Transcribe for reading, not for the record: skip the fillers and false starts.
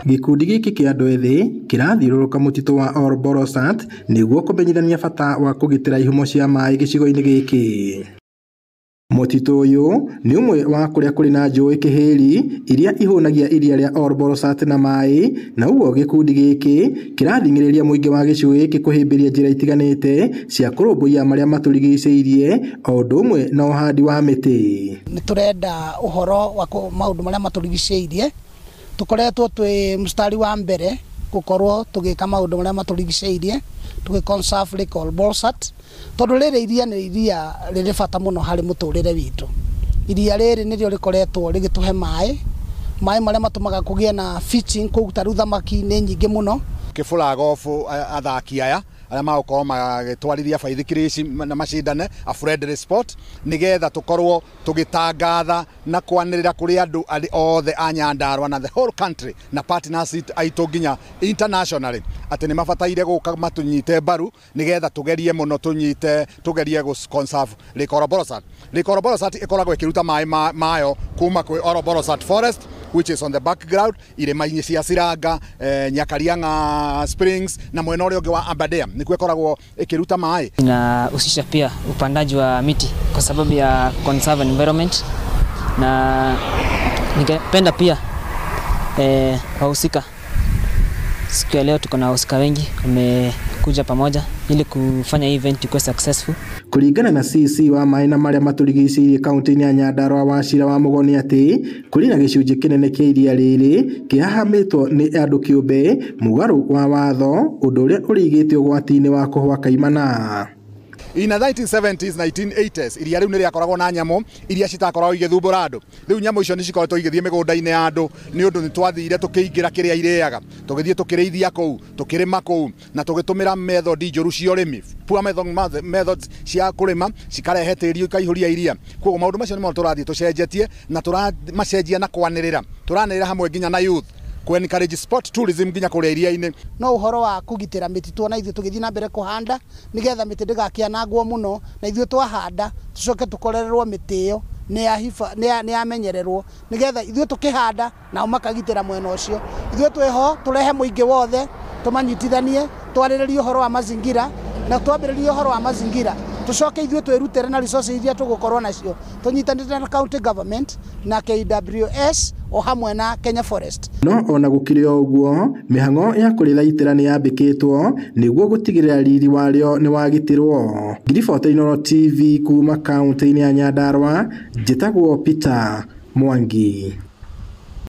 Gĩkundi gĩkĩ kĩa andũ ethĩ kĩrathiũrũrũka mũtitũ wa Ol Bolossat nĩguo kũmenyithania bata wa kũgitĩra ihumo cia maĩ gĩcigo-inĩ gĩkĩ. Mũtitũ ũyũ nĩ ũmwe wa kũrĩa kũrĩ na njũĩ kĩhĩri iria ihũnagia iria rĩa Ol Bolossat na maĩ, na ũguo gĩkundi gĩkĩ kĩrathing'ĩrĩria mũingĩ wa gĩcigo gĩkĩ kũhĩmbĩria njĩra itiganĩte cia kũrũmbũiya marĩa matũrigicĩirie o ũndũ ũmwe na ũhandi wa mĩtĩ. Nĩ tũrenda ũhoro wa maũndũ marĩa matũrigicĩirie, tũkoretwo twĩ mstari wa mbere gũkorwo tũgĩka maũndũ marĩa matũrigicĩirie, tũgĩ conserve Lake Ol Bolossat, tondũ rĩrĩ iria nĩ iria rĩrĩ bata mũno harĩ mũtũrĩre witũ. Iria rĩrĩ nĩrĩo rĩkoretwo rĩgĩtũhe maĩ, maĩ marĩa matũmaga kũgĩe na fishing kũu, ta rĩu thamaki nĩ nyingĩ mũno. Kĩ-flag off athaki aya arĩa magũkorwo magĩtwarithia baithikiri ici na macindane a friendly sport, nĩgetha tũkorwo tũgĩtangatha na kwanĩrĩra kũrĩ andũ othe a Nyandarua na the whole country na partners aitũ nginya internationally atĩ nĩ mabataire gũka matũnyite mbaru nĩgetha tũgerie mũno tũnyite tũgerie gũ conserve Lake Ol Bolossat. Lake Ol Bolossat ĩkoragwo ĩkĩruta maĩ mayo kuma kwĩ Ol Bolossat forest, which is on the background, irĩma-inĩ cia Ciranga, Nyakarianga Springs na mwena ũrĩa ũngĩ wa Aberdare nĩkuo ĩkoragwo ĩkĩruta maĩ. Inahusisha pia upandaji wa miti kwa sababu ya conserve environment, na ningependa pia wahusika, siku ya leo tuko na wahusika wengi wamekuja pamoja ili kufanya hii event ikuwe successful. Kũringana na CC wa maĩ na marĩa matũrigicĩirie kaunti-inĩ ya Nyandarua Wachira wa Mũgoni atĩ kũrĩ na gĩcunjĩ kĩnene kĩa iria rĩrĩ kĩhahamĩtwo nĩ andũ kĩũmbe mũgarũ wa watho, ũndũ ũrĩa ũrĩigĩte ũgwati-inĩ wa kũhwa kaimana. In the 1970s, 1980s, iria rĩu nĩ rĩakoragwo na nyamũ iria citakoragwo igĩthumbũra andũ. Rĩu nyamũ icio nĩ cikoretwo igĩthiĩ mĩgũnda-inĩ ya andũ nĩ ũndũ nĩ twathire tũkĩingĩra kĩrĩa irĩaga, tũgĩthiĩ tũkĩrĩithia kũu, tũkĩrĩma kũu na tũgĩtũmĩra method njũru cia ũrĩmi, poor methods cia kũrĩma cikarehe tĩri ikaihũria iria. Koguo maũndũ macio nĩmo tũrathiĩ tũcenjetie na tũramacenjia na kwanĩrĩra, tũranĩrĩra hamwe nginya na youth ku encourage sport tourism nginya kũrĩa iria-inĩ. No ũhoro wa kũgitĩra mĩtitũ ona ithuĩ tũgĩthiĩ na mbere kũhanda nĩgetha mĩtĩ ndĩgakĩanangwo mũno, na ithuĩ twahanda tũcoke tũkorererwo mĩtĩ ĩyo nĩ yamenyererwo nĩgetha ithuĩ tũkĩhanda nao makagitĩra mwena ũcio. Ithuĩ twĩho tũrehe mũingĩ wothe tũmanyitithanie, twarĩrĩrie ũhoro wa mazingira, na twambĩrĩrie ũhoro wa mazingira tũcoke ithuĩ twĩrutĩre na resources iria tũgũkorwo nacio tũnyitanĩte na county government na KWS o hamwe na Kenya Forest. No ona gũkĩrĩ o ũguo, mĩhang'o ya kũrĩthaitĩra nĩ yambĩkĩtwo nĩguo gũtigĩrĩra riri warĩo nĩ wagitĩrwo. Ngiribota Inooro TV kuma kaunti-inĩ ya Nyandarua, njĩtagwo Peter Mwangi.